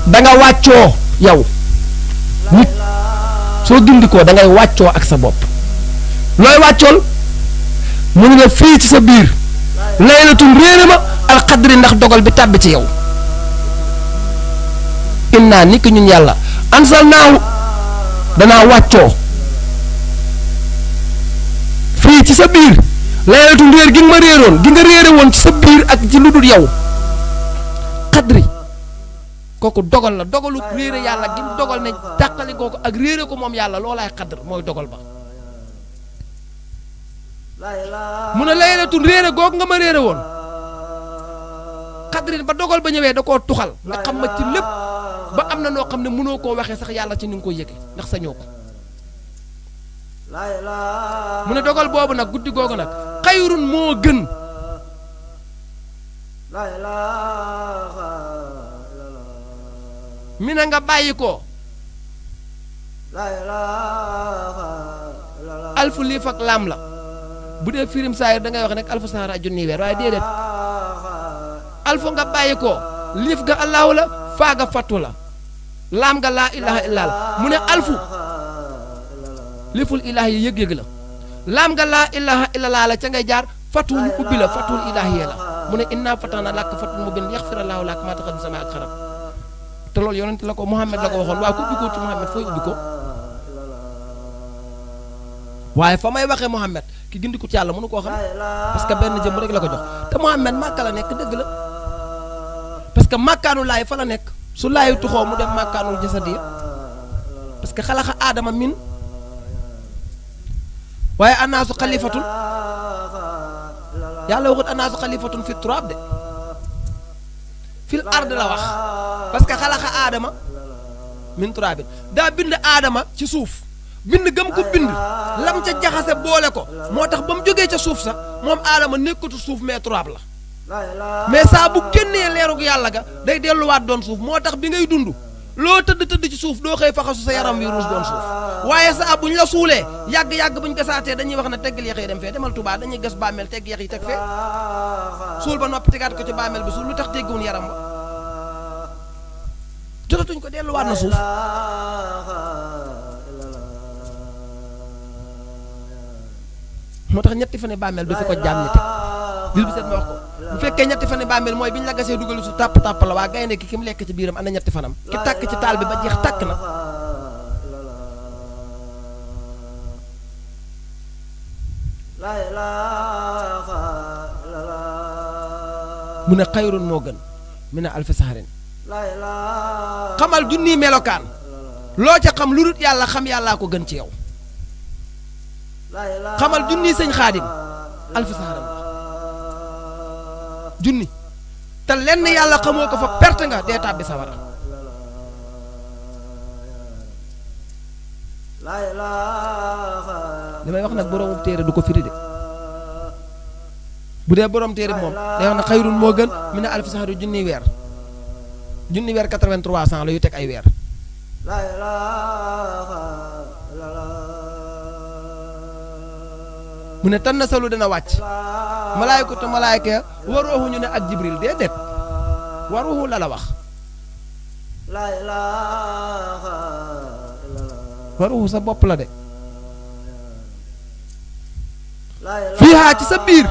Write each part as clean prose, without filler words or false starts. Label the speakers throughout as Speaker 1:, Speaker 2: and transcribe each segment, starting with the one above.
Speaker 1: da nga wàccoo yow nit soo gindikoo da ngay wàccoo ak sa bopp looy wàccool mu ngi nga fii ci sa biir laylatul réere ma alxadri ndax dogal bi tàbbi ci yow inna ni ki ñun yàlla ansal naaw danaa wàccoo fii ci sa biir laylatul réer gi nga ma réeroon gi nga réere woon ci sa biir ak ci lu dul yow xadri kooku dogal la dogalu réere yàlla gi mu dogal ne tàqali kooku ak réere ko moom yàlla loolaay xadr mooy dogal ba mu ne laylatul réere googu nga ma réere woon xadrin ba dogal ba ñëwee da koo tuxal nga xam ma ci lépp ba am na noo xam ne mënoo koo waxee sax yàlla ci ni nga koy yëge ndax sañoo ko mu ne dogal boobu nag guddi googu nag xayrun moo gën mi na nga bàyyi ko alfu liif ak laam la bu dee firim saayir da ngay wax nekk alfu saara junni weer waaye déedéet alfu nga bàyyi ko liif ga allahu la faa ga fattu la laam nga laa ilaha illa la mu ne alfu liiful ilaah yi yëg-yëg la laam nga laa ilaha illa la ca ngay jaar fattu ñu ubbi la fattul ilaahiyee la mu ne inna fatana lak fatun mubin yaxfira laahu lak maa taqaddama sama ak xarab te loolu yonent la ko Muhammad la ko waxoon waaye ku ubbi ko ci Muhammad fooy ubbi ko waaye fa may waxee Muhammad ki gindi ko ci yàlla mënu koo xam parce que benn jëm rek la ko jox te Muhammad màkka la nekk dëgg la parce que màkkaanu laay fa la nekk su laayu tuxoo mu dem màkkaanul jasadiya parce que xalaqa aadama min waaye anaasu xalifatun yàlla waxut anaasu xalifatun fi turaab de fil ard la wax parce que xalaqa aadama min turaabin daa bind aadama ci suuf bind gëm ko bind lam ca jaxase boole ko moo tax ba mu jógee ca suuf sax moom aadama nekkatu suuf mais turaab la mais saa bu génnee leerug yàlla ga day delluwaat doon suuf moo tax bi ngay dund loo tëdd ci suuf doo xëy faxasu sa yaram wi ruus doon suuf waaye saa buñ la suulee yàgg-yàgg buñ gasaatee dañuy wax ne teggal yax yi dem fee demal Tuubaa dañuy gas bàmmeel tegg yax yi teg fee suul ba noppi tegaat ko ci bàmmeel bi suul lu tax tegguwun yaram ba jotatuñ ko delluwaat na suuf moo tax ñetti fan bàmmeel du fi ko jaam ñi teg bis bi seet ma wax ko bu fekkee ñetti fan bàmmeel mooy bi ñu la gasee dugal su tàpp la waa gaynde ki mu lekk ci biiram ana ñetti fanam ki tàkk ci taal bi ba jeex tàkk na mu ne xayrun moo gën mi ne alfi saharin xamal junni melokaan loo ca xam lu dul yàlla xam yàllaa ko gën ci yow xamal junni sëñ xaadim alfi saharin junni te lenn yàlla xamoo ko fa perte nga dee tàbbi sawara li may wax nag boroomu téere du ko firi de bu dee borom téere moom day wax na xayrun moo gën mi ne alfi saharin junni weer 8300 la yu teg ay weer mu ne tan na salu dana wàcc malaayikatu malaayika waruuxu ñu ne ak jibril déedéet waruuxu la wax waruuxu sa bopp la de fiihaa ci sa biir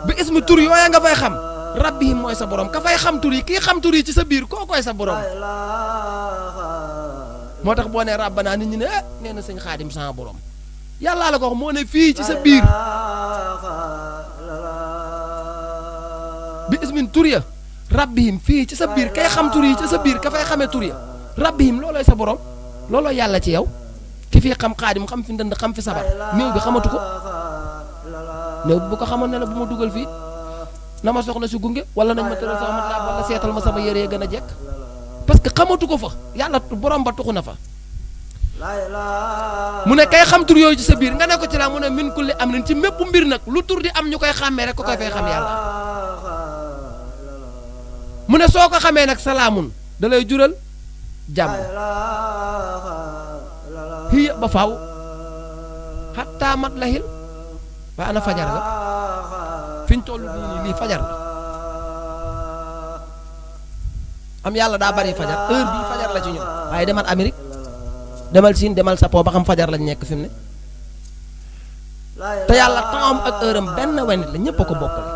Speaker 1: bi ismu tur yooya nga fay xam rabbihim mooy sa borom ka fay xam tur yi kii xam tur yi ci sa biir koo koy sa borom moo tax boo nee rabbana nit ñi ne nee na sëñ xaadim sama borom yàllaa la ko wax moo ne fii ci sa biir bi ismin tur ya rabbihim fii ci sa biir kay xam tur yi ci sa biir ka fay xamee tur ya rabbihim loolooy sa borom looloo yàlla ci yow ki fii xam xaadim xam fi ndënd xam fi sabar néew bi xamatu ko néew bi bu ko xamoon ne la bu ma dugal fii na ma soxna si gunge wala nañ ma tëral sama mat wala seetal ma sama yére gën a jekk parce que xamatu ko fa yàlla borom ba tuxu na fa mu ne kay xam tur yooyu ci sa biir nga ne ko ci la mu ne min kulli am nin ci mépp mbir nag lu tur di am ñu koy xàmmee rek ko koy fay xam yàlla mu ne soo ko xamee nag salaamun da lay jural jàmm hiya ba faaw xattaa mat la xil ba ana fajar la fi ñu toll nii lii fajar la am yàlla daa bari fajar heure bii fajar la ci ñun waaye demal Amérique demal Siin demal Sappo ba xam fajar lañ nekk fi mu ne te yàlla tempsam ak heure am benn wenit la ñëpp a ko bokkale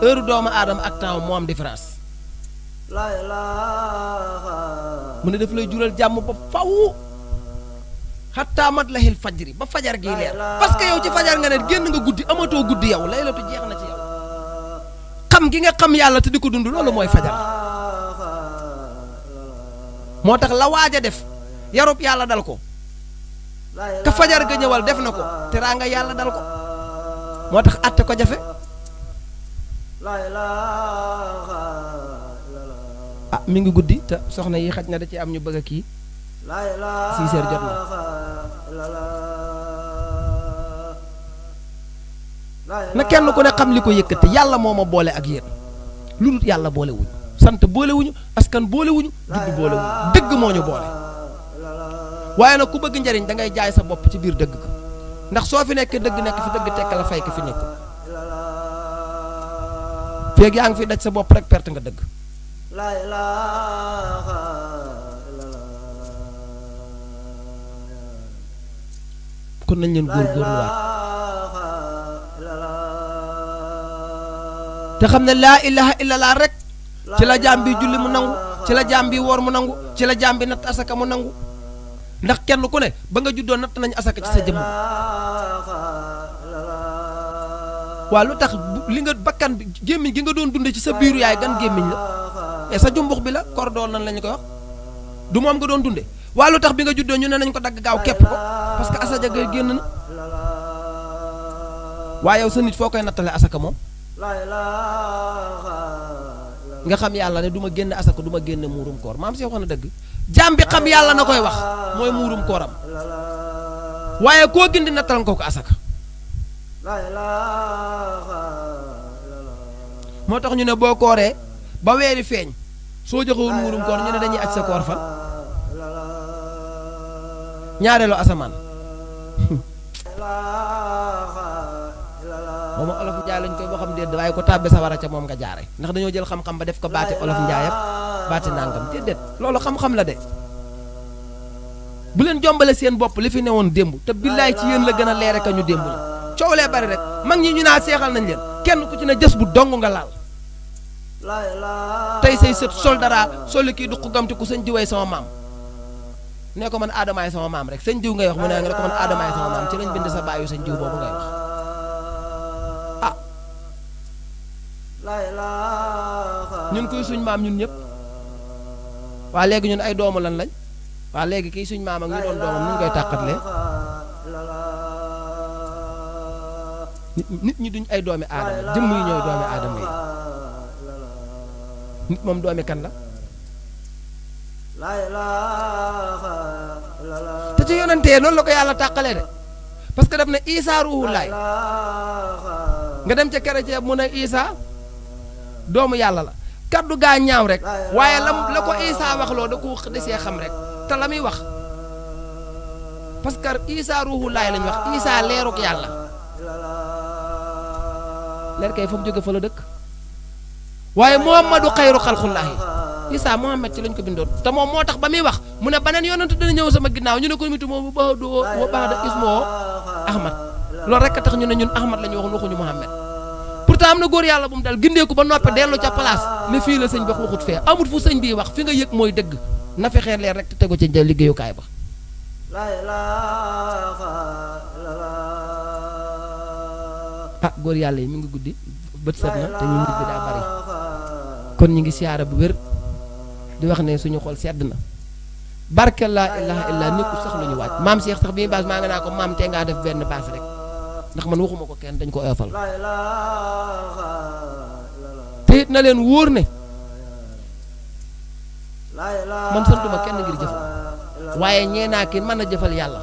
Speaker 1: heure doomu aadama ak temps moo am différence mu ne daf lay jural jàmm ba faw xattaa mat la xil fajri ba fajar gii leer parce que yow ci fajar nga ne génn nga guddi amatoo guddi yow laylatu jeex na ci yow xam gi nga xam yàlla te di ko dund loolu mooy fajar moo tax la waaj a def yarub yàlla dal ko ka fajar ga ñëwal def na ko teraanga yàlla dal ko moo tax atte ko jafe ah mi ngi guddi te soxna yi xaj na da ci am ñu bëgg a kii 6 heures jot na kenn ku ne xam li ko yëkkati yàlla moo ma boole ak yéen lu dul yàlla boole wuñu sant boole wuñu askan boole wuñu judd boole wuñu dëgg moo ñu boole waaye nag ku bëgg njariñ da ngay jaay sa bopp ci biir dëgg ko ndax soo fi nekkee dëgg nekk fi dëgg tekk la fay ko fi nekk feeg yaa ngi fi daj sa bopp rek perte nga dëgg kon nañ leen góorgóorluwaat te xam ne laa ilaha illallah rek ci la jaam bi julli mu nangu ci la jaam bi woor mu nangu ci la jaam bi natt asaka mu nangu ndax kenn ku ne ba nga juddoo natt nañu asaka ci sa jëmm waa lu tax li nga bakkan bi gémmiñ gi nga doon dunde ci sa biiru yaay gan gémmiñ la et sa jumbux bi la kordool nan lañu koy wax du moom nga doon dunde waa lu tax bi nga juddoo ñu ne nañ ko dagg gaaw képp ko parce que asaka ga génn na waaye yow sa nit foo koy nattale asaka moom nga xam yàlla ne du ma génn asaka du ma génn muurum koor maam si waxoon na dëgg jaam bi xam yàlla na koy wax mooy muurum kooram waaye koo gindi nattal nga ko asaka moo tax ñu ne boo kooree ba weeri feeñ soo joxewul muurum koor ñu ne dañuy aj sa koor fan ñaareelu asamaan moom olof njaay lañ koy boo xam déedéet waaye ko tàbbe sa war a ca moom nga jaare ndax dañoo jël xam-xam ba def ko baati olof njaay ak baati nangam déedéet loolu xam-xam la de bu leen jombale seen bopp li fi newoon démb te billaay ci yéen la gën a leere ka ñu démb la coow lee bari rek mag ñi ñu naa seexal nañ leen kenn ku ci ne jës bu dong nga laal tey say sët sol dara soli kii du xugamti ku sëñ diwee sama maam ne ko man aadamaay sama maam rek sëñ diw ngay wax mu ne nga ne ko man aadamaay sama maam ci lañ bind sa baayu sëñ diw boobu ngay wax ah ñun koy suñ maam ñun ñëpp waa léegi ñun ay doomu lan lañ waa léegi kii suñ maam ak ñu doon doomam ñu koy tàqatlee nit ñi duñ ay doomi aadama jëmm yi ñooy doomi aadama yi nit moom doomi kan la te ci yonantee noonu la ko yàlla tàqalee de parce que daf ne Isa ruuhu laay nga dem ca chrétien mu ne Isa doomu yàlla la kaddu gaa ñaaw rek waaye la ko Isa wax loo da ko desee xam rek te la muy wax parce que Isa ruuhu laay lañ wax Isa leeruk yàlla leer kay fa mu jóge fa la dëkk waaye Muhammadu xayru xalqullaahi Isa Muhammad ci lañ ko bindoon te moom moo tax ba muy wax mu ne beneen yonent dana ñëw sama ginnaaw ñu ne ko mitu moom bu baax da ismoo Ahmad loolu rek a tax ñu ne ñun Ahmad la ñu waxoon waxuñu Muhammad pourtant am na góor yàlla bu mu dal gindeeku ba noppi dellu ca place ne fii la sëñ bi waxut fee amut fu sëñ bi wax fi nga yëg mooy dëgg na fexee leer rek te tegu ci liggéeyukaay ba ah góor yàlla yi mi ngi guddi bët set na te ñu ngi daa bari kon ñu ngi siyaara bu wér di wax ne suñu xol sedd na barke laa ilaha illa nekkul sax lu ñu waaj maam Cheikh sax bi muy baas maa nga naa ko maam te ngaa def benn baas rek ndax man waxuma ko kenn dañ ko oyofal te it na leen wóor ne man santuma kenn ngir jëfal waaye ñee naa ki mën a jëfal yàlla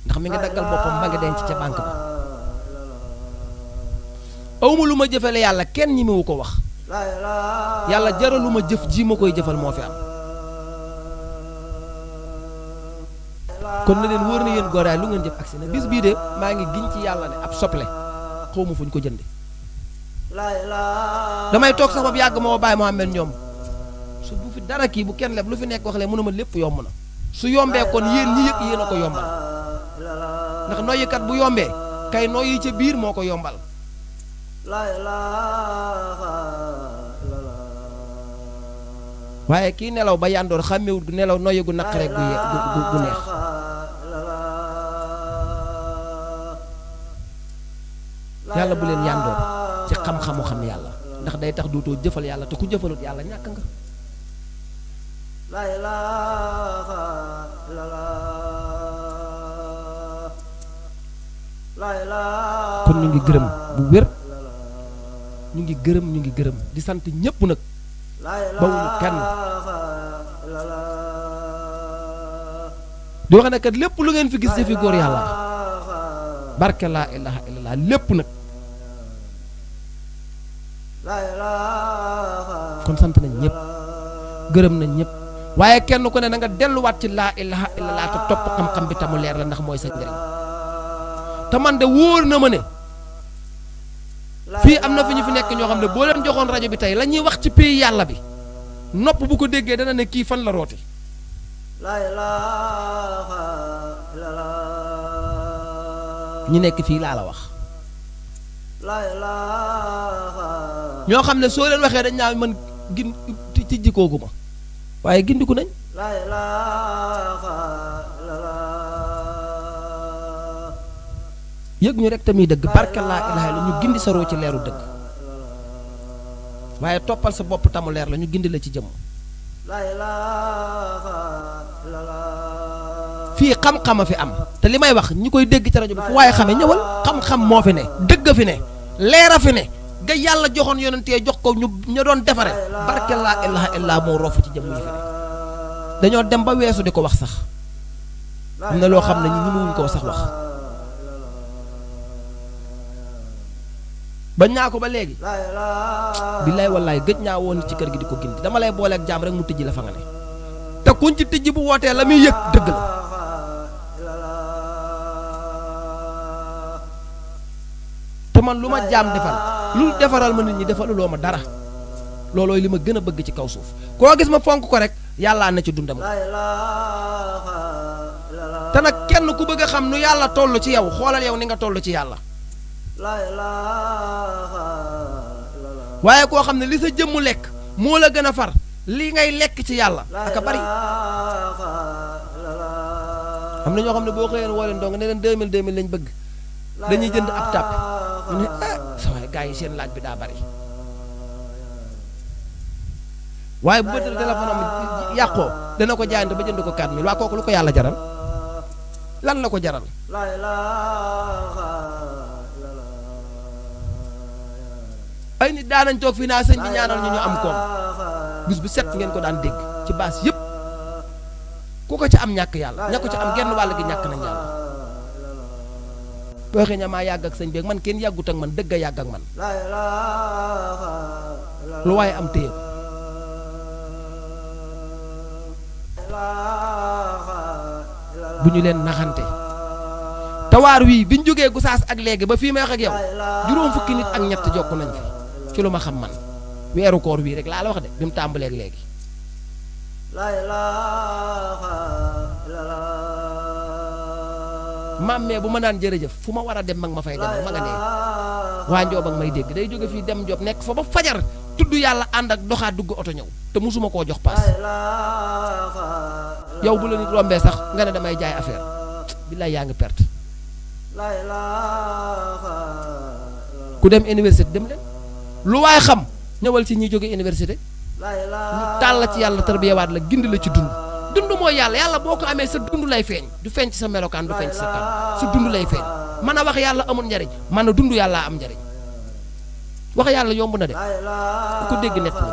Speaker 1: ndax mi ngi daggal boppam ba nga denc ca banque ba awma lu ma jëfale yàlla kenn ñi mewu ko wax yàlla jaralu ma jëf ji ma koy jëfal moo fi am kon na leen wóor na yéen góoraay lu ngeen jëf agsi na bis bii de maa ngi giñ ci yàlla ne ab soble xaw ma fu ñu ko jënde damay toog sax ba bu yàgg moo bàyyi Mouhamed ñoom su bu fi dara kii bu kenn leb lu fi nekk wax lee mënuma lépp yomb na su yombee kon yéen ñi yëg yéen a ko yombal ndax noyyikat bu yombee kay noyyi ca biir moo ko yombal waaye kii nelaw ba yàndoor xàmmewut gu nelaw noyyi gu naq rek gu neex yàlla bu leen yàndoor ci xam-xamu xam yàlla ndax day tax duutoo jëfal yàlla te ku jëfalut yàlla ñàkk nga kon ñu ngi gërëm bu wér ñu ngi gërëm di sant ñépp nag bawuñu kenn di wax ne kat lépp lu ngeen fi gis jëfi góor yàlla barke laa ilaha illallah lépp nag kon sant nañ ñëpp gërëm nañ ñëpp waaye kenn ku ne na nga delluwaat ci laa ilaha illallah te topp xam-xam bi tamu leer la ndax mooy sa njëriñ te man de wóor na ma ne fii am na fi ñu fi nekk ñoo xam ne boo leen joxoon rajo bi tey la ñuy wax ci pays yàlla bi nopp bu ko déggee dana ne kii fan la rooti ñi nekk fii laa la wax ñoo xam ne soo leen waxee dañ naa man gin ci jikkoogu ma waaye gindiku nañ yëg ñu rek tamit dëgg barke laa ilaha illa ñu gindi sa roo ci leeru dëgg waaye toppal sa bopp tamu leer la ñu gindi la ci jëmm fii xam-xama fi am te li may wax ñi koy dégg ci rajo bi fu waaye xame ñëwal xam-xam moo fi ne dëgg fi ne leera fi ne ga yàlla joxoon yonentee jox ko ñu doon defare barke laa ilaha illa moo rofu ci jëmm yi fi ne dañoo dem ba weesu di ko wax sax am na loo xam ne ñu mënuwuñ koo sax wax bañ naa ko ba léegi billaay wallaay gëj naa woon ci kër gi di ko gindi dama lay booleeg jaam rek mu tijji la fa nga ne te kuñ ci tijji bu wootee la muy yëg dëgg la te man lu ma jaam defal lu defaral ma nit ñi defaluloo ma dara loolooy li ma gën a bëgg ci kaw suuf koo gis ma fonk ko rek yàllaa na ci dundam te nag kenn ku bëgg a xam nu yàlla toll ci yow xoolal yow ni nga toll ci yàlla waaye koo xam ne li sa jëmmu lekk moo la gën a far li ngay lekk ci yàlla aka bari am na ñoo xam ne boo xëyeen woo leen donc ne leen 2000 lañ bëgg dañuy jënd ab tàpp ñu ne sa waay gars yi seen laaj bi daa bari waaye bu bëtt téléphone am yàqoo dana ko jaayante ba jënd ko 4000 waa kooku lu ko yàlla jaral lan la ko jaral ay nit daanañ toog fii naa sëñ bi ñaanal ñu am koom bis bu set ngeen ko daan dégg ci baas yëpp ku ko ci am ñàkk yàlla ña ko ci am genn wàll gi ñàkk nañ yàlla boo xëy maa yàgg ak sëñ bi man kenn yàggut ak man dëgg a yàgg ak man lu waaye am téye bu ñu leen naxante tawaar wii biñ jógee Gosaas ak léegi ba fii may wax ak yow juróom fukki nit ak ñett jokk nañ fi ci lu ma xam man weeru koor wii rek laa la wax de bi mu tàmbalee ak léegi maam mais bu ma naan jërëjëf fu ma war a dem mag ma fay demal ma nga nee waa Njoob ak may dégg day jóge fii dem Njoob nekk fa ba fajar tudd yàlla ànd ak doxaat dugg oto ñëw te musuma koo jox paas yow bu la nit rombee sax nga ne damay jaay affaire billaay yaa ngi perte ku dem université dem leen lu waay xam ñëwal ci ñi jóge université ñu taal la ci yàlla tarbiyawaat la gindi la ci dund dund mooy yàlla yàlla boo ko amee sa dund lay feeñ du feeñ ci sa melokaan du feeñ ci sa kan sa dund lay feeñ mën a wax yàlla amul njariñ mën a dund yàllaa am njariñ wax yàlla yomb na de ku ko dégg nett na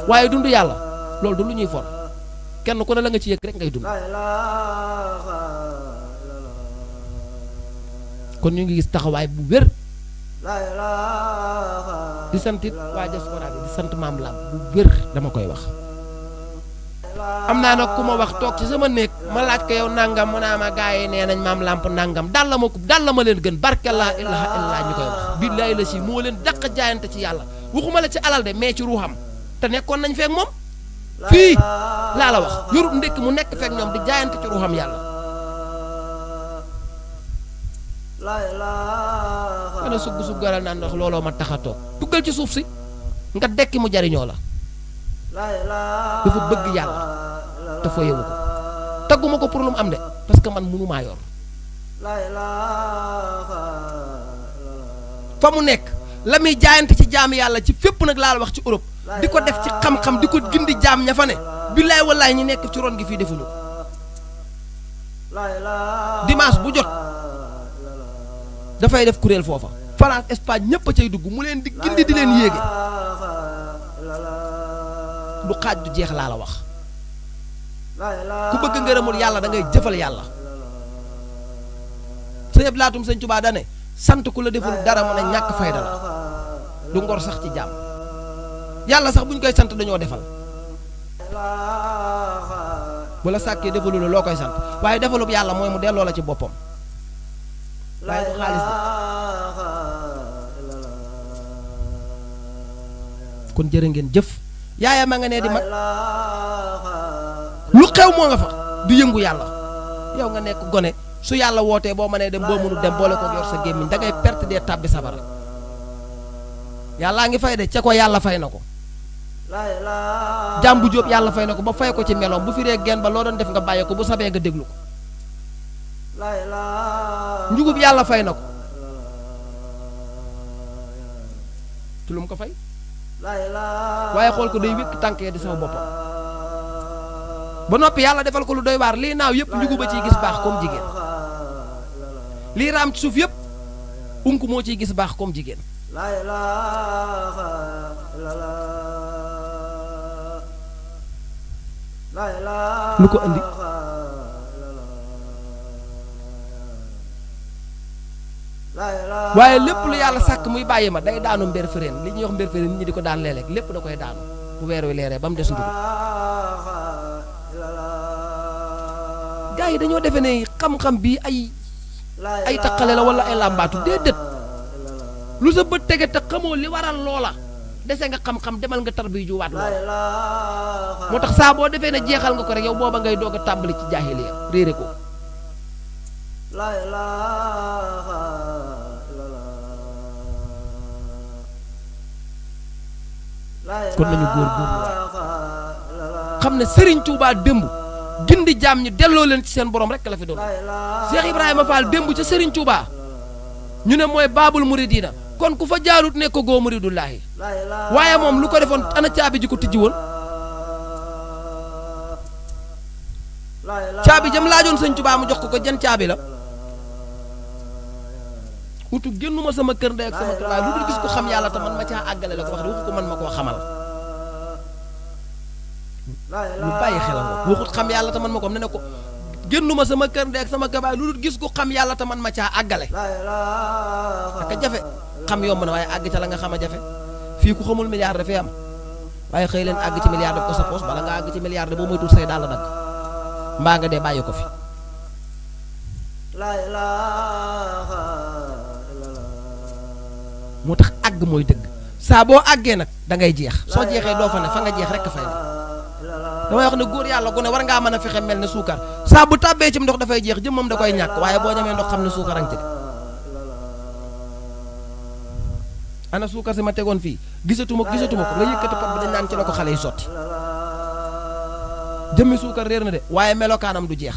Speaker 1: waaye dund yàlla loolu du lu ñuy for kenn ku ne la nga ci yëg rek ngay dund kon ñu ngi gis taxawaay bu wér di sant it waa diaspora bi di sant maam Lam bu wér dama koy wax am naa nag ku ma wax toog ci sama néeg ma laaj ko yow nangam mu naa ma gaa yi nee nañ maam lamp nangam dal la ma leen gën barke laa ilaha illallah ñu koy wax billaahi la si moo leen daq jaayante ci yàlla waxuma la ci alal de mais ci ruuxam te nekkoon nañ feek moom fii laa la wax yorut ndekk mu nekk feek ñoom di jaayante ci ruuxam yàlla nga ne sugg-suggalal naan ndox looloo ma tax a toog duggal ci suuf si nga dekki mu jariñoo la dafa bëgg yàlla te foyewu ko tagguma ko pour lu mu am de parce que man mënumaa yor fa mu nekk la muy jaayante ci jaam yàlla ci fépp nag laa la wax ci Europe di ko def ci xam-xam di ko gindi jaam ña fa ne billaay wallaay ñi nekk ci ron gi fii defuñu dimanche bu jot dafay def kuréel foofa France Espagne ñëpp a cay dugg mu leen di gindi di leen yéege du xaaj du jeex laa la wax ku bëgg ngërëmul yàlla da ngay jëfal yàlla sëñ Abdou Lahat sëñ Tuubaa dane sant ku la deful dara mu ne ñàkk fayda la du ngor sax ci jaam yàlla sax bu ñu koy sant dañoo defal bu la sàkkee defalu la loo koy sant waaye defalub yàlla mooy mu delloo la ci boppam waaye du xaalis de kon jërë ngeen jëf yaayam a nga ne di mag lu xew moo nga fa du yëngu yàlla yow nga nekk gone su yàlla wootee boo mënee dem boo mënul dem boole ko yor sa gémmiñ da ngay perte dee tàbbi sabara yàllaa ngi fay de ca ko yàlla fay na ko jàmbu jóob yàlla fay na ko ba fay ko ci meloom bu firee genn ba loo doon def nga bàyyi ko bu sabee nga déglu ko njugub yàlla fay na ko ci lu mu ko fay waaye xool ko day wékk tànk ya di sama boppam ba noppi yàlla defal ko lu doy waar lii naaw yëpp njugu ba ciy gis baax comme jigéen lii raam ci suuf yëpp unk moo ciy gis baax comme jigéen lu ko andi waaye lépp lu yàlla sàkk muy bàyyi ma day daanu mbir fëreen li ñuy wax mbir fëreen nit ñi di ko daan léeg-léeg lépp da koy daanu bu weer wi leeree ba mu des ndugub gars yi dañoo defe ne xam-xam bi ay taqale la wala ay làmbaatu déedéet lu sa bët tege te xamoo li waral loola dese nga xam-xam demal nga tar bi juwaat loola moo tax saa boo defee ne jeexal nga ko rek yow booba ngay doog a tàmbali ci jaahiliya réere ko kon nañu góor xam ne Serigne Touba démb gindi jaam ñi delloo leen ci seen borom rek la fi doon Cheikh Ibrahima Fall démb ca Serigne Touba ñu ne mooy baabul muridina kon ku fa jaarut ne ko goo muridullaahi waaye moom lu ko defoon ana caabi ji ko tijji woon caabi jëm laajoon Sëñ Touba mu jox ko jën caabi la utu génnuma sama kër ndey ak sama kër waaye lu dul gis ko xam yàlla te man ma caa àggale la ko wax de waxu ko man ma koo xamal lu bàyyi xelam ko waxut xam yàlla te man ma ko ne ne ko génnuma sama kër ndey ak sama kër waaye lu dul gis ko xam yàlla te man ma caa àggale ak jafe xam yomb na waaye àgg ca la nga xam a jafe fii ku xamul milliard dafay am waaye xëy leen àgg ci milliard def ko sa poos bala nga àgg ci milliard boo moytul say daal la dagg mbaa nga dee bàyyi ko fi moo tax àgg mooy dëgg saa boo àggee nag da ngay jeex soo jeexee doo fa ne fa nga jeex rek fay ne damay wax ne góor yàlla gu ne war ngaa mën a fexe mel ne suukar saa bu tàbbee ci ndox dafay jeex jëmmam da koy ñàkk waaye boo ñamee ndox xam ne suukar añ ci de ana suukar si ma tegoon fii gisatuma ko nga yëkkati pot bi dañ naan ci la ko xale yi sotti jëmmi suukar réer na de waaye melokaanam du jeex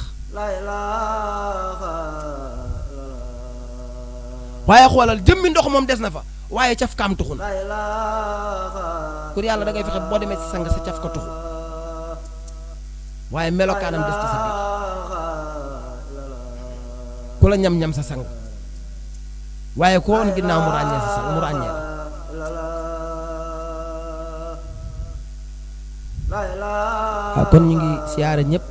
Speaker 1: waaye xoolal jëmmi ndox moom des na fa waaye caf kaam tuxun pour yàlla da ngay fexe boo demee ci sang sa caf ka tuxu waaye melokaanam des ci sa biir ku la ñam-ñam sa sang waaye ko woon ginnaaw mu ràññee sa sang mu ràññee la kon ñu ngi siyaare ñëpp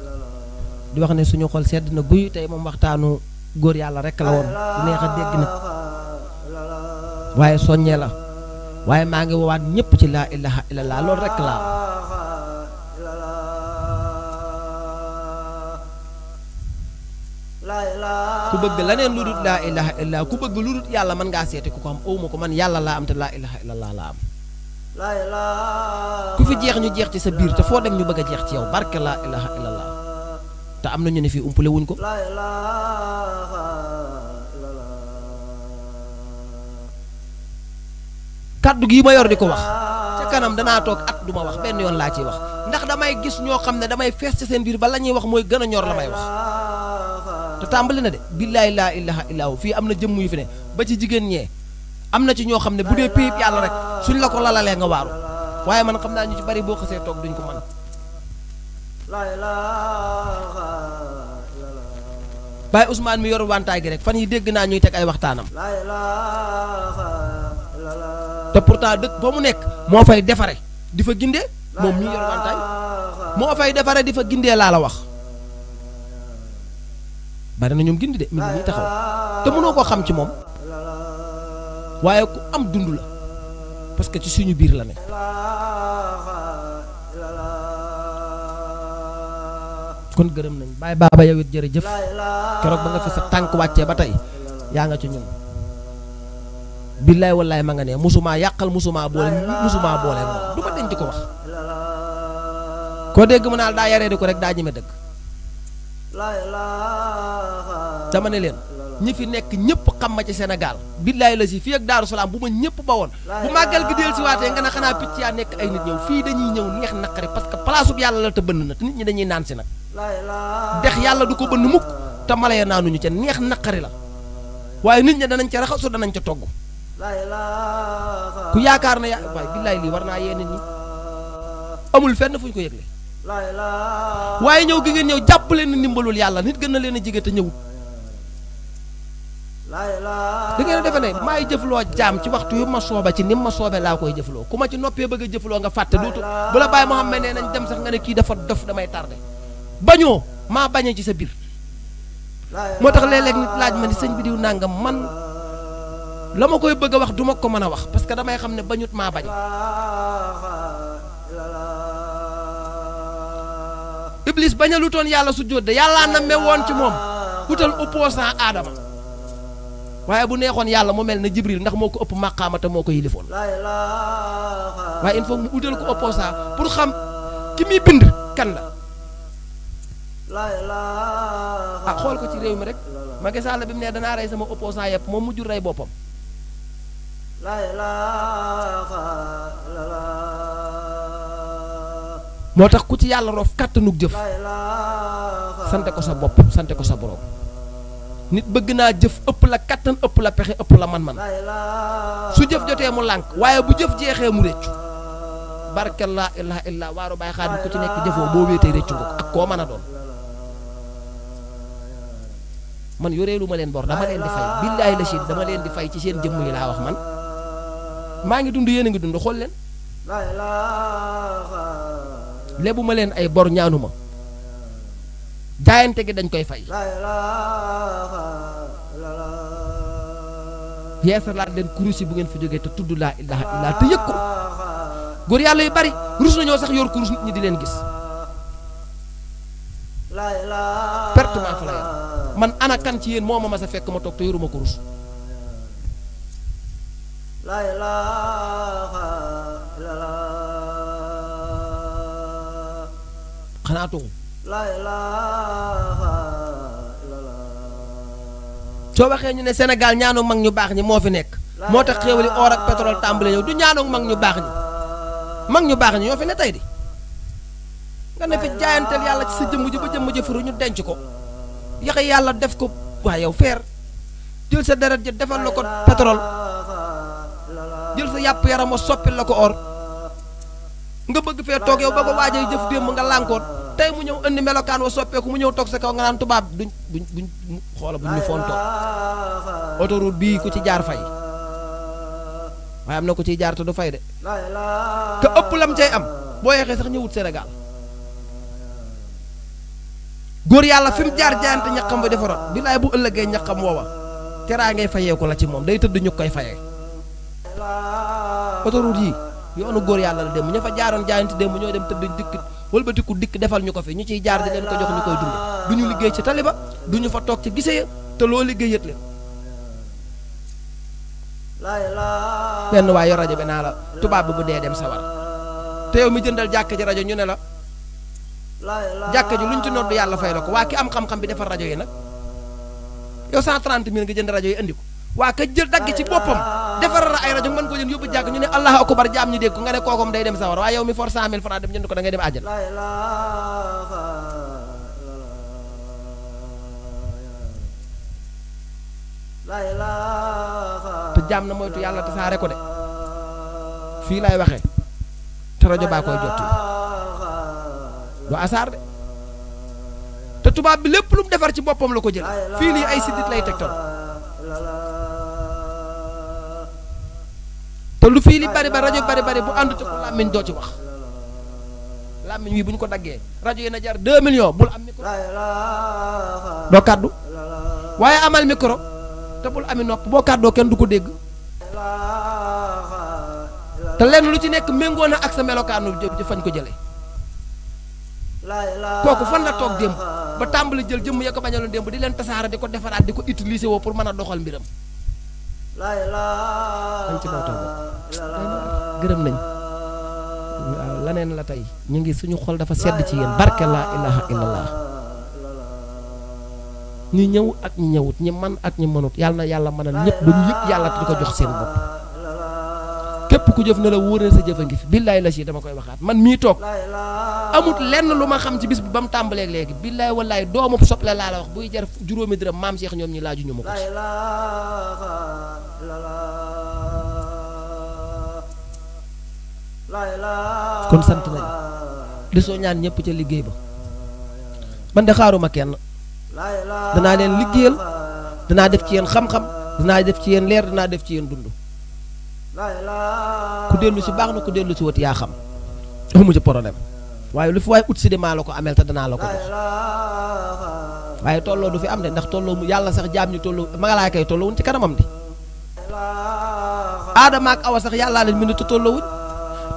Speaker 1: di wax ne suñu xol sedd na guy tey moom waxtaanu góor yàlla rek la woon bu neex a dégg na waaye soññee la waaye maa ngi woowaat ñëpp ci laa ilaha illallah loolu rek laa ku bëgg leneen lu dul laa ilaha illa ku bëgg lu dul yàlla mën ngaa seeti ku ko am awma ko man yàlla laa am te laa ilaha illallah laa am ku fi jeex ñu jeex ci sa biir te foo dem ñu bëgg a jeex ci yow barke laa ilaha illallah te am na ñu ne fii umpale wuñ ko kaddu gii ma yor di ko wax ca kanam danaa toog at du ma wax benn yoon laa ciy wax ndax damay gis ñoo xam ne damay fees ci seen biir ba la ñuy wax mooy gën a ñor la may wax te tàmbali na de billaay laa ilaha illaahu fii am na jëmm yu fi ne ba ci jigéen ñee am na ci ñoo xam ne bu dee péyib yàlla rek suñ la ko lalalee nga waaru waaye man xam naa ñu ci bari boo xasee toog duñ ko mën Baye Ousmane mi yor wantaay gi rek fan yi dégg naa ñuy teg ay waxtaanam te pourtant dëkk ba mu nekk moo fay defare di fa gindee moom mi yor wantaay moo fay defare di fa gindee laa la wax bari na ñoom gindi de mi ngi nii taxaw te mënoo koo xam ci moom waaye ku am dund la parce que ci suñu biir la ne kon gërëm nañ Baye Baba yow it jërëjëf keroog ba nga fi sa tànk wàccee ba tey yaa nga ci ñun billaay wallaay ma nga ne musumaa yàqal musumaa boole moom du ma denc ko wax koo dégg mu naal daa yaree di ko rek daa ñeme dëgg dama ne leen ñi fi nekk ñëpp xam ma ci Sénégal billaay la si fii ak Daaru Salaam bu ma ñëpp ba woon bu màggal gi del si waatee nga ne xanaa picc yaa nekk ay nit ñëw fii dañuy ñëw neex naqari parce que place bu yàlla la te bënn na te nit ñi dañuy naan si nag dex yàlla du ko bënn mukk te mala ya naanuñu ca neex naqari la waaye nit ñi danañ ca raxasu danañ ca togg ku yaakaar na waaye billaay lii war naa yee nit ñi amul fenn fu ñu ko yëgle waaye ñëw gi ngeen ñëw jàpp leen ndimbalul yàlla nit gën na leen a jige te ñëwut da ngeen a defe ne maay jëfloo jaam ci waxtu yu ma sooba ci ni ma soobe laa koy jëfloo ku ma ci noppee bëgg a jëfloo nga fàtte dootu bu la bàyyi moo xam ne nañ dem sax nga ne kii dafa dof damay tardé bañoo maa bañee ci sa biir moo tax léeg-léeg nit laaj ma ni sëñ bi diw nangam man la ma koy bëgg a wax du ma ko mën a wax parce que damay xam ne bañut maa bañ Iblis bañalu toon yàlla su jóot de yàllaa namme woon ci moom utal opposant Aadama waaye bu neexoon yàlla mu mel ne Jibril ndax moo ko ëpp màqaama te moo ko yilifoon waaye il faut mu utal ko opposant pour xam ki muy bind kan la ah xool ko ci réew mi rek Macky Sall bi mu ne danaa rey sama opposant yëpp moom mujjul rey boppam moo tax ku ci yàlla roof kàttanug jëf sante ko sa bopp sante ko sa borom nit bëgg naa jëf ëpp la kàttan ëpp la pexe ëpp la man-man su jëf jotee mu lànk waaye bu jëf jeexee mu réccu barke laa ilaha illa waaru Baay Xaadim ku ci nekk jëfoo boo wéetee réccu nga ko ak koo mën a doon man yoreelu ma leen bor dama leen di fay billaay la shit dama leen di fay ci seen jëmm yi laa wax man maa ngi dund yéen a ngi dund xool leen lebu ma leen ay bor ñaanu ma jaayante gi dañ koy fay yeesalaat leen kurus yi bu ngeen fi jógee te tudd laa ilaha illa te yëg ko góor yàlla yu bari rus nañoo sax yor kurus nit ñi di leen gis pertement fa la yam man ana kan ci yéen moo ma mas a fekk ma toog te yoruma kurus xanaa tuxu soo waxee ñu ne Sénégal ñaanu mag ñu baax ñi moo fi nekk moo tax xéewali or ak pétrole tàmbale ñëw du ñaanu mag ñu baax ñi ñoo fi ne tey di nga ne fi jaayanteel yàlla ci sa jëmm ji ba jëmm ji furu ñu denc ko yaxe yàlla def ko waaye yow feer jël sa deret ji defal la ko pétrole jël sa yàpp yaram wa soppil la ko or nga bëgg fee toog yow ba ko waajay jëf démb nga lànkoon tey mu ñëw indi melokaan wa soppeeku mu ñëw toog sa kaw nga naan tubaab buñ xoola buñ ñu fontoo autoroute bii ku ci jaar fay waaye am na ku ciy jaar te du fay de te ëpp lam cay am boo yeexee sax ñëwut Sénégal góor yàlla fi mu jaar jaayante ñaqam ba defaroon bilaay bu ëllëgee ñaqam woowa teraa ngay fayeeku la ci moom day tëdd ñu koy fayee autoroute yi yoonu góor yàlla la démb ña fa jaaroon jaayante démb ñoo dem tëdd dikk wëlbatiku dikk defal ñu ko fi ñu ciy jaar di leen ko jox ñu koy dund du ñu liggéey ci taliba du ñu fa toog ci gise ya te loo liggéey yët leen benn waay yor rajo bi naa la tubaab bi bu dee dem sawar te yow mi jëndal jàkka ji rajo ñu ne la jàkka ji luñ ci noddu yàlla fay la ko waa ki am xam-xam bi defar rajo yi nag yow 130 000 nga jënd rajo yi andi ko waa ka jël dagg ci boppam defaral ay rajo mën ko jënd yóbbu jàkk ñu ne allahu akbar jaam ñu dégg ko nga ne kookom day dem sawar waaye yow mi for 100 000 francs dem jënd ko da ngay dem àjjana te jaam na moytu yàlla tasaare ko de fii laay waxee te rajo baa koy jot du asaar de te tubaab bi lépp lu mu defar ci boppam la ko jël fii lii ay siddit lay tegtal te lu fii li bari ba rajo bari bu ànd ci ko làmmiñ doo ci wax làmmiñ wi bu ñu ko daggee rajo yi na jar 2 millions bul am micro doo kàddu waaye amal micro te bul ami nopp boo kàddoo kenn du ko dégg te lenn lu ci nekk méngoo na ak sa melokaanu jë fañ ko jëlee kooku fan la toog démb ba tàmbali jël jëmm ya ko bañaloon démb di leen tasaara di ko defaraat di ko utiliser woo pour mën a doxal mbiram dañ ci bawtaw gërëm nañ waaw laneen la tey ñu ngi suñu xol dafa sedd ci yéen barke laa ilaha illallah ñi ñëw ak ñi ñëwut ñi man ak ñi mënut yàlla na yàlla mënal ñëpp ba ñu yëg yàlla te di ko jox seen bopp képp ku jëf na la wóor na sa jëf a ngi fi billaay la si dama koy waxaat man mii toog amut lenn lu ma xam ci bis bi ba mu tàmbalee léegi billaay wallaay doomu soble laa la wax buy jar juróomi dërëm maam Cheikh ñoom ñi laaju ñu ma ko ci kon sant nañ di soo ñaan ñëpp ca liggéey ba man de xaaruma kenn danaa leen liggéeyal danaa def ci yéen xam-xam danaa def ci yéen leer danaa def ci yéen dund ku dellu si baax na ku dellu si wët yaa xam amu ci problème waaye lu fi waaye ut si de maa la ko amel te danaa la ko jox waaye tolloo du fi am de ndax tolloo mu yàlla sax jaam ñu tolloo magalaay kay tolloo wuñ ci kanamam di aadama ak awa sax yàllaa leen bind te tolloo wuñ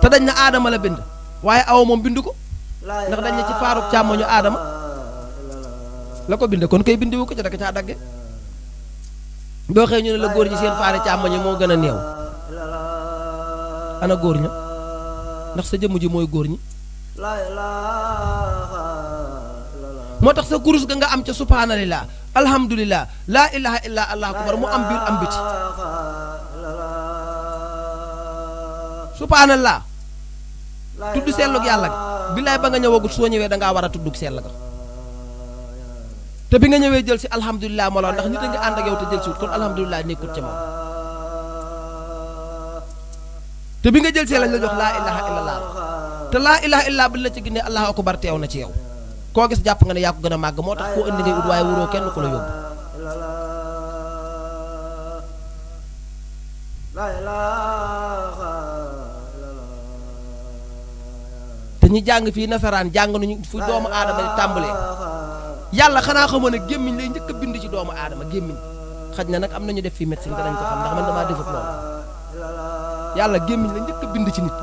Speaker 1: te dañ na aadama la bind waaye awa moom bind ko ndax dañ na ci faaruk càmmoñu aadama la ko bind kon koy bindi wu ko ci rek caa dagge boo xëy ñu ne la góor ñi seen faare càmmoñu moo gën a néew ana góor ña ndax sa jëmm ji mooy góor ñi moo tax sa kurus ga nga am ca subhanallah alhamdulillah laa ilaha illa allahu akbar mu am biir am biti subhanallah tudd sellug yàlla ga billaay ba nga ñëwagut soo ñëwee dangaa war a tuddug sell ga te bi nga ñëwee jël si alhamdulilah moo la ndax nit a ngi ànd ak yow te jël si wut kon alhamdulilah nekkut ca moom te bi nga jël see lañ la jox laa ilaha illallah te laa ilaha illallah bi la ci génnee allahu akbar teew na ci yow koo gis jàpp nga ne yaa ko gën a màgg moo tax koo indi ngay ut waaye wuroo kenn ku la yóbbu te ñi jàng fii nasaraan jàng nañu fu doomu aadama di tàmbalee yàlla xanaa xamoon ne gémmiñ lay njëkk a bind ci doomu aadama gémmiñ xaj na nag am nañu def fii médecine te dañ ko xam ndax man damaa defut loolu yàlla gémmiñ la njëkk a bind ci nit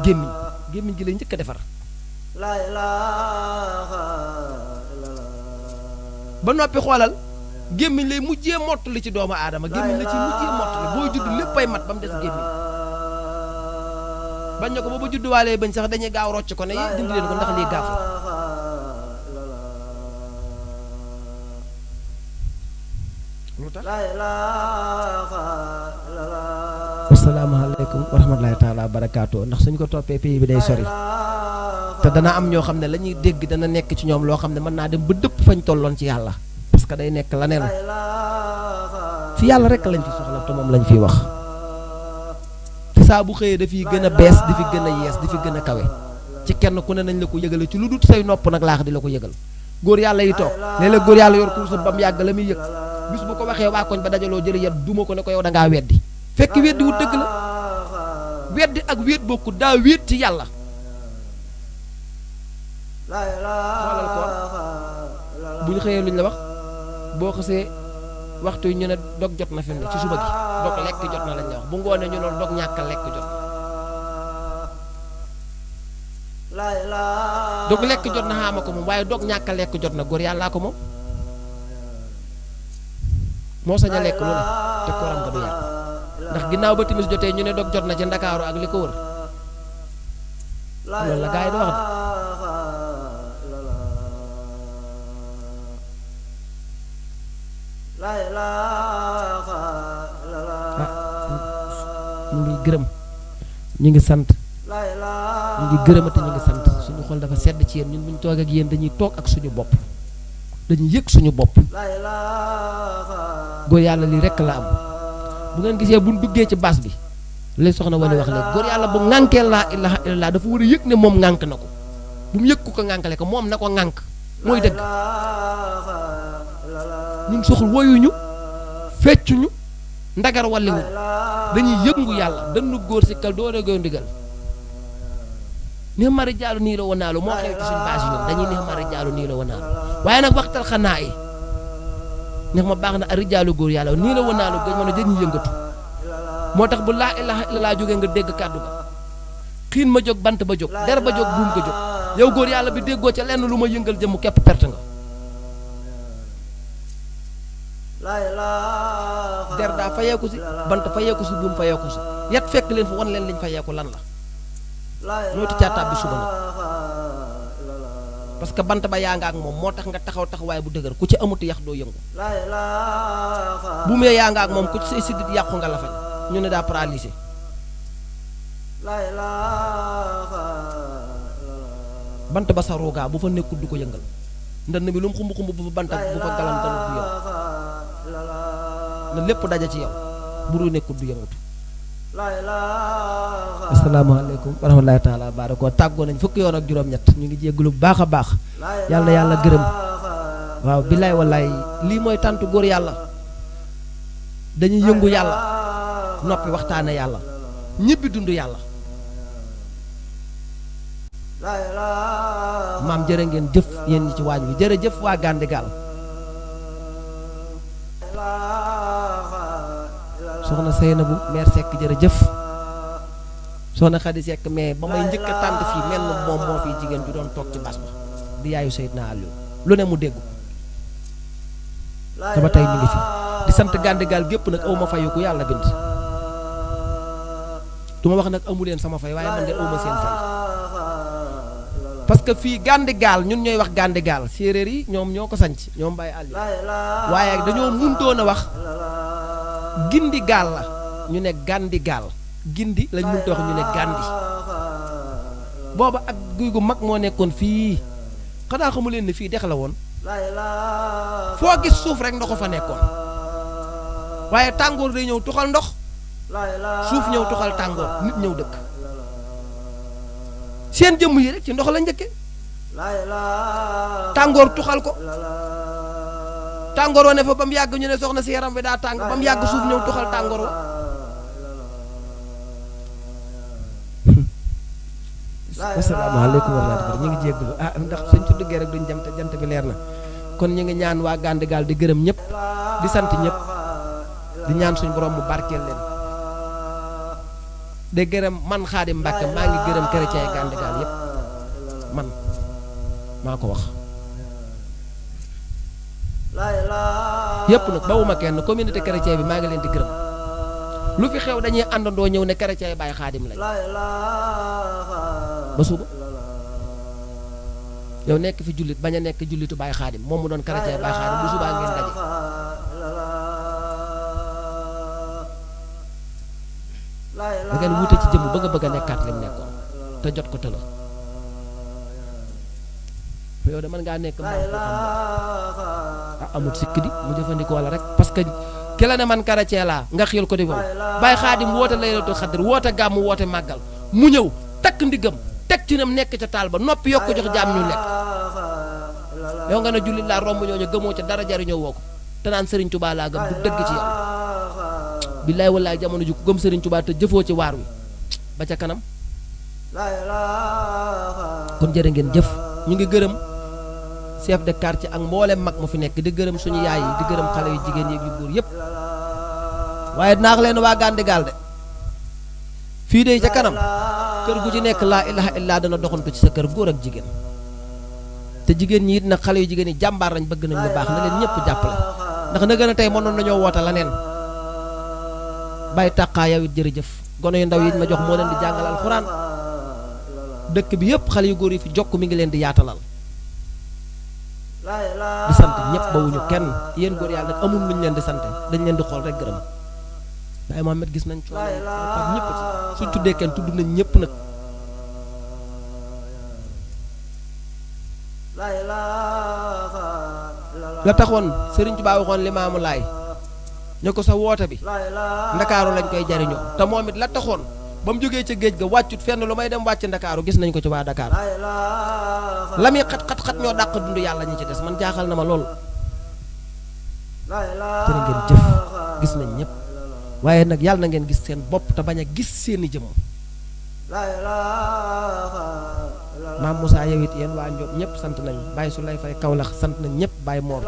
Speaker 1: gémmiñ gi lay njëkk a defar ba noppi xoolal gémmiñ lay mujjee mottali ci doomu aadama gémmiñ la ci mujjee mottali booy judd léppay mat ba mu des gémmiñ bañ na ko ba judduwaalee bañ sax dañuy gaaw rocc ko ne yi dindi leen ko ndax lii gaaf la lu tax asalaamaaleykum wa rahmatulahi taala wa barakaatu ndax suñ ko toppee pays bi day sori te dana am ñoo xam ne la ñuy dégg dana nekk ci ñoom loo xam ne mën naa dem ba dëpp fañ tolloon ci yàlla parce que day nekk leneen fi yàlla rek lañ fi soxla te moom lañ fiy wax te saa bu xëyee dafiy gën a bees di fi gën a yees di fi gën a kawe ci kenn ku ne nañ la ko yëgale ci lu dut say nopp nag laax di la ko yëgal góor yàlla yi toog léeg-léeg góor yàlla yor kursa ba mu yàgg la muy yëg bis bu ko waxee waa koñ ba dajaloo jëli yet duma ko ne ko yow da ngaa weddi fekk weddi wu dëgg la weddi ak wéet bokku daa wéet ci yàlla xoolal ko bu ñu xëyee luñ la wax boo xasee waxtu yi ñu ne dog jot na fi mu ne ci suba gi dog lekk jot na lañ la wax bu ngoonee ñu ne dog ñàkk lekk jot na dog lekk jot na xaama ko moom waaye dog ñàkk a lekk jot na góor yàllaa ko moom moo sañ a lekk lu ne te kooram nga du yàq ndax ginnaaw ba timis jotee ñu ne dog jot na ci Ndakaaru ak li ko wër loolu la gaa yi di wax de ñu ngi gërëm ñu ngi sant ñu ngi gërëmate ñu ngi sant suñu xol dafa sedd ci yéen ñun bu ñu toog ak yéen dañuy toog ak suñu bopp dañuy yëg suñu bopp góor yàlla lii rekk la am bu ngeen gisee buñ duggee ci baas bi léegi soxna Wali wax léegi góor yàlla bu ŋànkee laa ilaha illallah dafa war a yëg ne moom ŋànk na ko bu mu yëg ku ko ŋànkale ko moom na ko ŋànk mooy dëgg ñun soxul woyuñu feccuñu ndagar walliwuñ dañuy yëngu yàlla dañu góor si kal doo dégoo ndigal neex mari jaalu nii la wanaalu moo xew ci suñu baas yi ñoom dañuy neex mari jaalu nii la wanaalu waaye nag waxtal xanaa yi neex ma baax na ari jaalu góor yàlla nii la wanaalu gëj mën a dañuy yëngatu moo tax bu laa ilaha illallah jógee nga dégg kàddu ga xiin ma jóg bant ba jóg der ba jóg buum ko jóg yow góor yàlla bi déggoo ca lenn lu ma yëngal jëmm képp perte nga der daa fayeeku si bant fayeeku si buum fayeeku si yat fekk leen fa wan leen liñ fayeeku lan la ñooy caatab bi suba nag parce que bant ba yaa nga ak moom moo tax nga taxaw taxawaay bu dëgër ku ci amut yax doo yëngu buum ya yaa nga ak moom ku ci say siddit yàqu nga la fañ ñu ne daa paralysé bant ba sa roogaa bu fa nekkul du ko yëngal ndënd bi lu mu xumb xumb bu fa bant ak bu fa galam tamit du yëngu na lépp daja ci yow bu du nekkul du yëngatu asalaamaaleykum wa rahmatulahi taala wa barakatuh tàggoo nañ fukki yoon ak juróom-ñett ñu ngi jégglu bu baax a baax yàlla na yàlla gërëm waaw billaay wallaay lii mooy tàntu góor yàlla dañuy yëngu yàlla noppi waxtaane yàlla ñibbi dund yàlla maam jërë ngeen jëf yéen ñi ci waañ wi jërëjëf waa Gandigal soxna Seynabu maire Seck jërëjëf soxna Khady Seck mais ba may njëkk a tànt fii mel na moom moo fii jigéen ju doon toog ci bas ba di yaayu Seydina Aliou lu ne mu dégg te ba tey mi ngi fi di sant Gandigal gépp nag aw ma fayu ku yàlla bind du ma wax nag amu leen sama fay waaye man de aw ma seen fay parce que fii Gandigal ñun ñooy wax Gandigal séeréer yi ñoom ñoo ko sanc ñoom Baye Aliou waaye dañoo muntoon a wax gindi gaal la ñu ne Gandigal gindi lañ mënta wax ñu ne gandi booba ak guy gu mag moo nekkoon fii xanaa xamu leen ne fii dex la woon foo gis suuf rek ndox fa nekkoon waaye tàngoor day ñëw tuxal ndox suuf ñëw tuxal tàngoor nit ñëw dëkk seen jëmm yi rek ci ndox la njëkke tàngoor tuxal ko tàngoor wa ne fa ba mu yàgg ñu ne soxna si yaram bi daa tàng ba mu yàgg suuf ñëw tuxal tàngoor wa asalaamaaleykum wa rahmatulah ñu ngi jégglu ndax suñ ci duggee rek duñ jëm te jant bi leer na kon ñu ngi ñaan waa Gandigal di gërëm ñëpp di sant ñëpp di ñaan suñ borom mu barkeel leen de gërëm man Xaadim Mbàkke maa ngi gërëm chrétien yi Gandigal yëpp man maa ko wax yëpp nag bawuma kenn communauté chrétien bi maa ngi leen di gërëm lu fi xew dañuy àndandoo ñëw ne chrétien yi Baye Xaadim lañ ba suba yow nekk fi jullit bañ a nekk jullitu Baye Xaadim moom mu doon chrétien Baye Xaadim bu subaa ngeen daje da ngeen wuute ci jëmm ba nga bëgg a nekkaat lim nekkoon te jot ko tëla yow de mën ngaa nekk man ko xam amul sikki di mu jëfandikoo la rek parce que ki la ne man chrétien laa nga xiil ko di moom Baye Xaadim woote laylatul xadr woote gàmmu woote màggal mu ñëw takk ndigam teg ci nam nekk ca taal ba noppi yokk jox jaam ñu lekk yow nga ne jullit laa romb ñooñu gëmoo ca dara jariñoo woo ko te naan Serigne Touba laa gëm du dëgg ci yow billaay wallaay jamono ji ku gëm Serigne Touba te jëfoo ci waar wi ba ca kanam kon jërë ngeen jëf ñu ngi gërëm chef de quartier ak mboolem mag mu fi nekk di gërëm suñu yaay yi di gërëm xale yu jigéen yeeg yu góor yëpp waaye naax leen waa Gandigal de fii de ca kanam kër gu ci nekk laa ilaha illa dana doxantu ci sa kër góor ak jigéen te jigéen ñi it nag xale yu jigéen yi jàmbaar lañ bëgg nañ lu baax na leen ñëpp jàppale ndax na gën a tey mënoon nañoo woote la neen bàyyi tàqaa yow it jërëjëf gone yu ndaw yi ma jox moo leen di jàngal alxuraan dëkk bi yëpp xale yu góor yi fi jokk mi ngi leen di yaatalal di sant ñëpp bawuñu kenn yéen góor yàlla nag amul luñ leen di sant dañ leen di xool rek gërëm Baye Mohamed gis nañ coono Pape ñëpp ci suñ tuddee kenn tudd nañ ñëpp nag la taxoon Sëriñ Tuubaa waxoon Limaamu Laay ñu ko sa woote bi ndakaaru lañ koy jariñoo te moom it la taxoon ba mu jógee ca géej ga wàccut fenn lu may dem wàcc ndakaaru gis nañ ko ci waa Dakar la muy xat ñoo dàq dund yàlla ñi ci des man jaaxal na ma lool jërë ngeen jëf gis nañ ñëpp waaye nag yàlla na ngeen gis seen bopp te bañ a gis seeni jëmm maam Moussa yow it yéen waa Ndiob ñëpp sant nañ Baye su lay fay Kaolack sant nañ ñëpp Baye Mor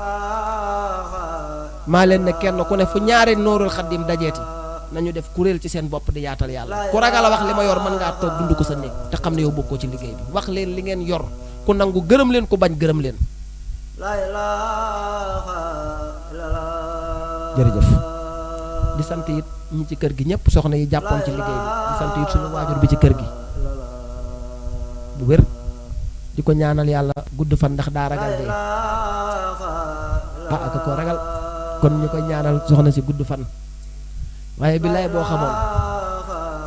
Speaker 1: maa leen ne kenn ku ne fu ñaari Noorul Xaddim dajeeti nañu def kuréel ci seen bopp di yaatal yàlla ku ragal a wax li ma yor mën ngaa toog dund ko sa néeg te xam ne yow bokkoo ci liggéey bi wax leen li ngeen yor ku nangu gërëm leen ku bañ gërëm leen jërëjëf di sant it ñi ci kër gi ñëpp soxna yi jàppoon ci liggéey bi di sant it suñu waajur bi ci kër gi bu wér di ko ñaanal yàlla gudd fan ndax daa ragal dee ak ko ragal kon ñu koy ñaanal soxna si gudd fan waaye billaay boo xamoon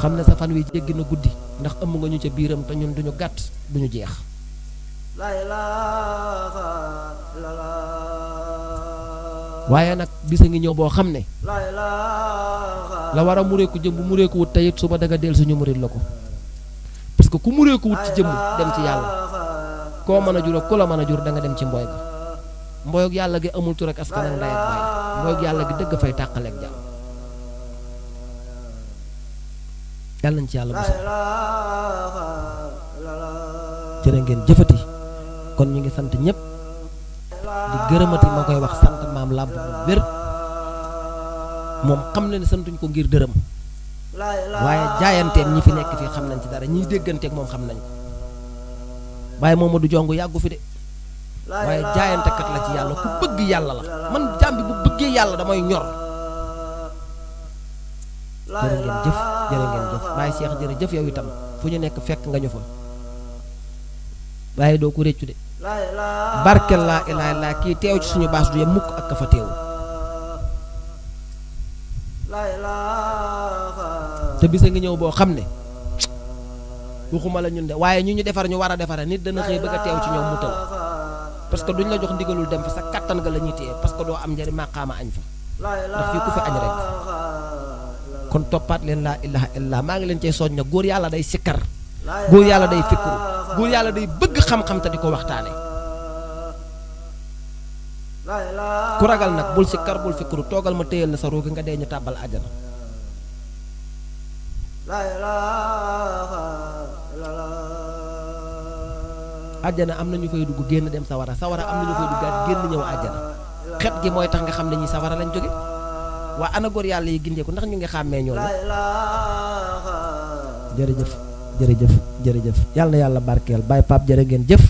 Speaker 1: xam ne sa fan wi jéggi na guddi ndax ëmb nga ñu ca biiram te ñun duñu gàtt duñu jeex waaye nag bisa ngi ñëw boo xam ne la war a mureeku jëm bu mureeku wut teyit suba daga del suñu murit la ko parce que ku mureeku wut ci jëmm dem ci yàlla koo mën a jur ak ku la mën a jur da nga dem ci mbooy ga mbooyog yàlla gi amul tur ak askan ak ndey ak baay mbooyog yàlla gi dëgg fay tàqaleeg jàmm yàlla nañ ci yàlla musal jërë ngeen jëfati kon ñu ngi sant ñëpp di gërëmati ma koy wax sant maam làmp bu wér moom xam na ne santuñ ko ngir dërëm waaye jaayanteem ñi fi nekk fii xam nañ ci dara ñiy dégganteeg moom xam nañ ko waaye moom du jong yàggu fi de waaye jaayantekat la ci yàlla ku bëgg yàlla la man jàmbi bu bëggee yàlla damay ñor jërë ngeen jëf Baye Cheikh jërëjëf yow itam fu ñu nekk fekk nga ñu fa waaye doo ko réccu de barkel laa ilaaha illallaah kii teew ci suñu baas du yem mukk ak ka fa teew te bisa ngi ñëw boo xam ne waxuma la ñun de waaye ñu defar ñu war a defare nit dana xëy bëgg a teew ci ñoom mu tël parce que duñ la jox ndigalul dem fa sa kattan ga la ñuy téye parce que doo am njëriñ maqaama añ fa ndax fii ku fi añ rek kon toppaat leen laa ilaaha illallaah maa ngi leen cay soññ na góor yàlla day sikkar góor yàlla day fikru góor yàlla day bëgg xam-xam te di ko waxtaane ku ragal nag bul sikkar bul fikru toogal ma téyal la sa roogi nga dee ñu tàbbal àjjana àjjana am na ñu fay dugg génn dem sawara am na ñu fay duggaat génn ñëw àjjana xet gi mooy tax nga xam ne ñi sawara lañ jóge waa ana góor yàlla yi gindeeku ndax ñu ngi xàmmee ñooñu jërëjëf yàlla na yàlla barkeel Baye Pape jërë ngeen jëf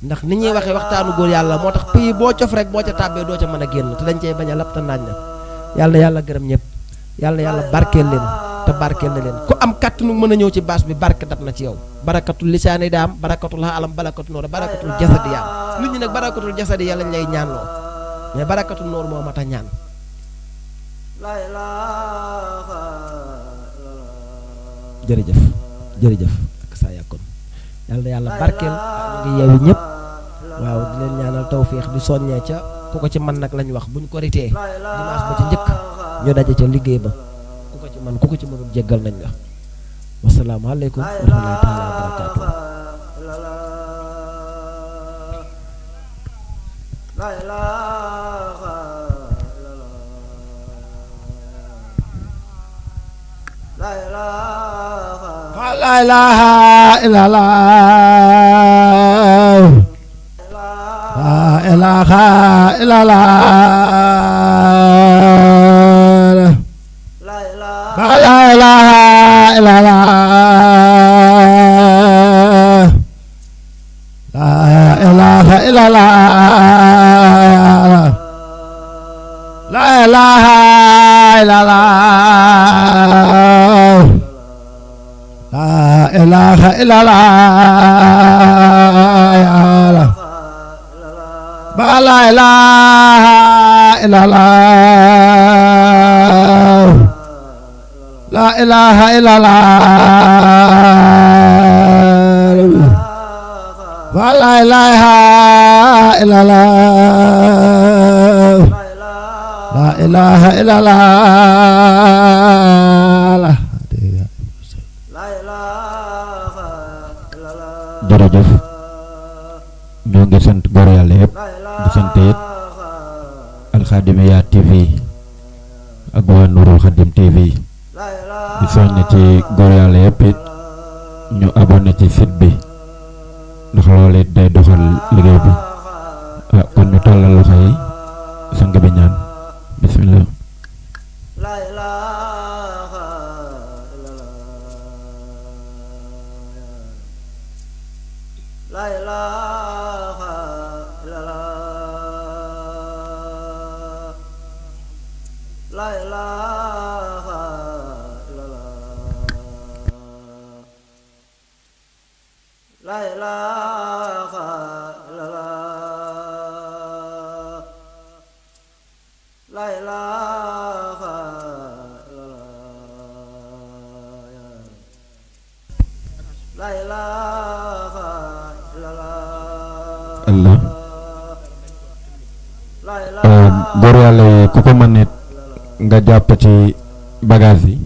Speaker 1: ndax ni ñuy waxee waxtaanu góor yàlla moo tax pays boo cof rek boo ca tàbbee doo ca mën a génn te dañ cey bañ a lap te naaj na yàlla na yàlla gërëm ñëpp yàlla na yàlla barkeel leen te barkeel na leen ku am kàttanu mën a ñëw ci baas bi barke dab na ci yow barakatul lisaani daam barakatul alam barakatul noor barakatul jasadi yaam nit ñi nag barakatul jasadi yàlla lañ lay ñaanloo mais barakatul noor moo mat a ñaan jërëjëf ak saa yàkkoon yàlla na yàlla barkeel ñu ngi yeewu ñëpp waaw di leen ñaanal tawféex di soññee ca ku ko ci man nag lañ wax buñ ko ritee dimanche ba ci njëkk ñu daje ca liggéey ba ku ko ci man ku ko ci mënul jéggal nañ la wasalaamaaleykum wa rahmatullaahi taala wa barakaatu la ilaha illallah la ilaha illallah la ilaha illallah la ilaha illallah
Speaker 2: illallah la ilaha illallah la ilaha illallah ya Allah ba la ilaha illallah la ilaha illallah ba la ilaha illallah la ilaha illallah.
Speaker 3: jërëjëf ñoo ngi sant góor yàlla yëpp di sant it Alxadimiya TV ak waa Nuurul Xadim TV di soññ ci góor yàlla yëpp it ñu abonné ci site bi ndax loolu it day doxal liggéey bi kon ñu tàllal loxo yi sang bi ñaan bismillah. Allah góor yàlla yi ku ko mën nit nga jàpp ci bagage yi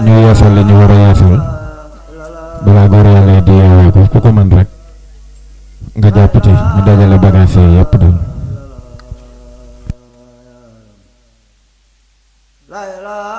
Speaker 3: ñu yeesal la ñu war a yeesal balaa góor yàlla yi di yeewee ko ku ko mën rek nga jàpp ci ñu dajale bagage yi yëpp daal.
Speaker 4: La ilaha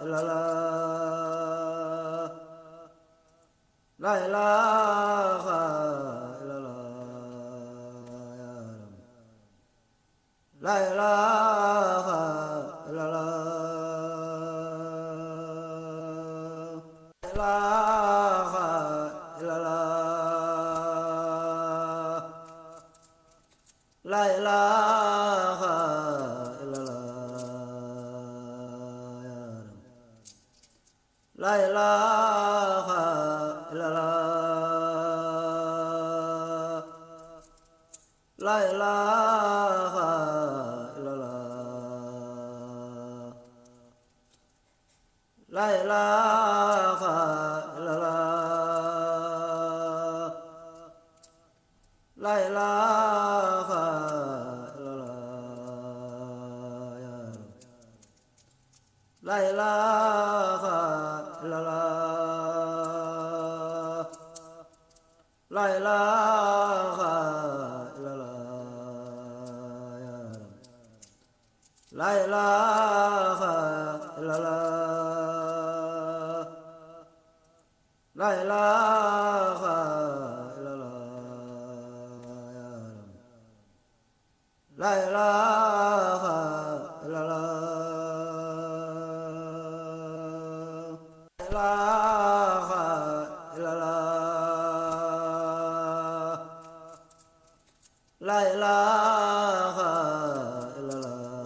Speaker 4: illallah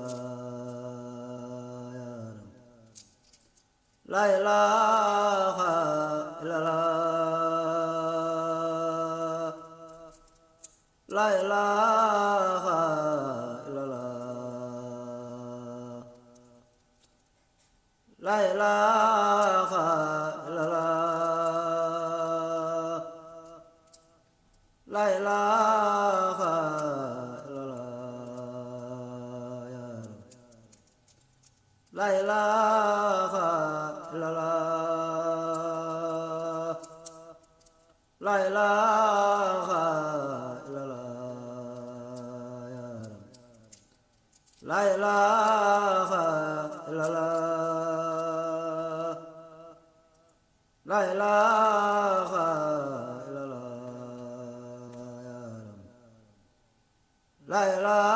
Speaker 4: la ilaha illallah la ilaha illallah ya Rab la ilaha illallah la ilaha illallah ya Rab la ilaha